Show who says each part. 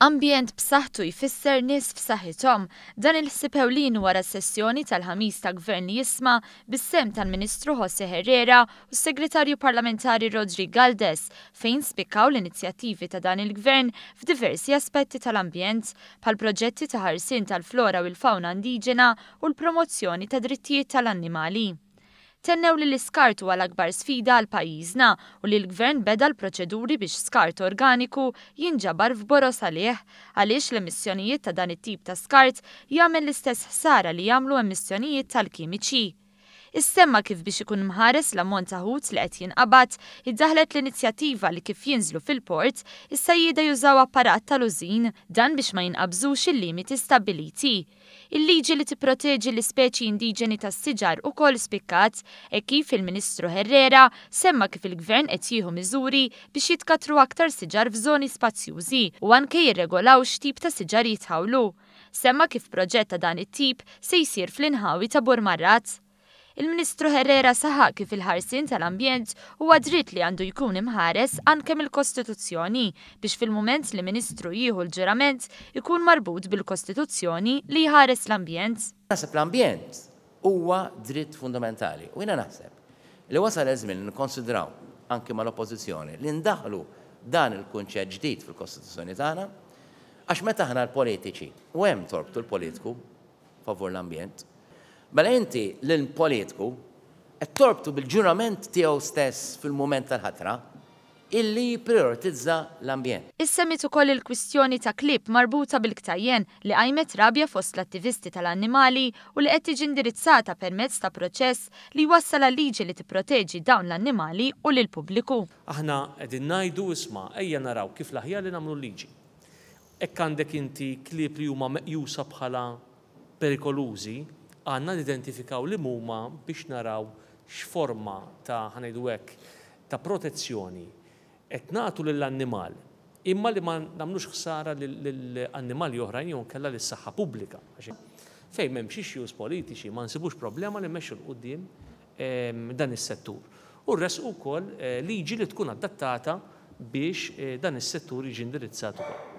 Speaker 1: Ambjent b'saħħtu jfisser nies f'saħħithom. Dan il-ħsieb ewlieni wara s-sessjoni tal-Ħamis ta' Gvern li Jisma' bis-sehem tal-Ministru José Herrera u s-Segretarju Parlamentari Roderick Galdes fejn spikkaw l-inizjattivi ta' dan il-Gvern f'diversi aspetti tal-ambjent bħal proġetti ta' ħarsien tal-flora u l-fawna indiġena u l-promozzjoni ta' drittijiet tal-annimali. Tennew li l-iskart huwa l-akbar sfida għal pajjiżna u li l-Gvern beda l-proċeduri biex skart organiku jinġabar f'boroż għalih għaliex l-emissjonijiet ta' dan it-tip ta' skart jagħmel l-istess ħsara li jagħmlu emissjonijiet tal-kimiċi. Issemma kif biex ikun mħares l-ammont ta' ħut li qed jinqabad, iddaħħlet l-inizjattiva li kif jinżlu fil-port, is-sajjieda jużaw apparat tal-użin, dan biex ma jinqabżux il-limiti stabbiliti. Il-liġi li tipproteġi l-ispeċi indiġeni tas-siġar ukoll spikkat, hekk kif il-Ministru Herrera semma kif il-Gvern qed jieħu miżuri biex jitkattru aktar siġar f'żoni spazjużi u anke jirregolaw x'tip ta' siġar jitħawlu. Semma kif proġett ta' dan it-tip se jsir fl-inħawi ta' Burmarrad. Il-Ministru Herrera saħaq kif il-ħarsien tal-ambjent huwa dritt li għandu jkun imħares anke mill-Kostituzzjoni biex fil-mument li Ministru jieħu l-ġurament ikun marbut bil-Kostituzzjoni li jħares l-ambjent.
Speaker 2: Naħseb l-ambjent huwa dritt fundamentali u jiena naħseb li wasal iż-żmien li nikkonsidraw anke mal-Oppożizzjoni li ndaħħlu dan il-kunċett ġdid fil-Kostituzzjoni tagħna għax meta aħna l-politiċi, u hemm torbtu l-politiku favur l-ambjent, mela inti lill-politiku qed torbtu bil-ġurament tiegħu stess fil-mument tal-ħatra illi jipprijoritizza l-ambjent.
Speaker 1: Issemmiet ukoll il-kwistjoni ta' klieb marbuta bil-ktajjen li qajmet rabja fost l-attivisti tal-annimali u li qed tiġi indirizzata permezz ta' proċess li jwassal għal liġi li tipproteġi dawn l-annimali u lill-pubbliku.
Speaker 3: Aħna qegħdin ngħidu isma' ejja naraw kif l-aħjar li nagħmlu l-liġi. Hekk għandek inti klieb li huma meqjusa bħala perikolużi, għandna nidentifikaw liema huma biex naraw x'forma ta', ħa ngħidu hekk, ta' protezzjoni qed nagħtu lill-annimal imma li ma nagħmlux ħsara lil annimali oħrajn jew inkella lis-saħħa pubblika. Għax fejn m'hemmx issues politiċi ma nsibux problema li mmexxu 'l quddiem dan is-settur. U ressqu wkoll liġi li tkun adattata biex dan is-settur jiġi indirizzat ukoll.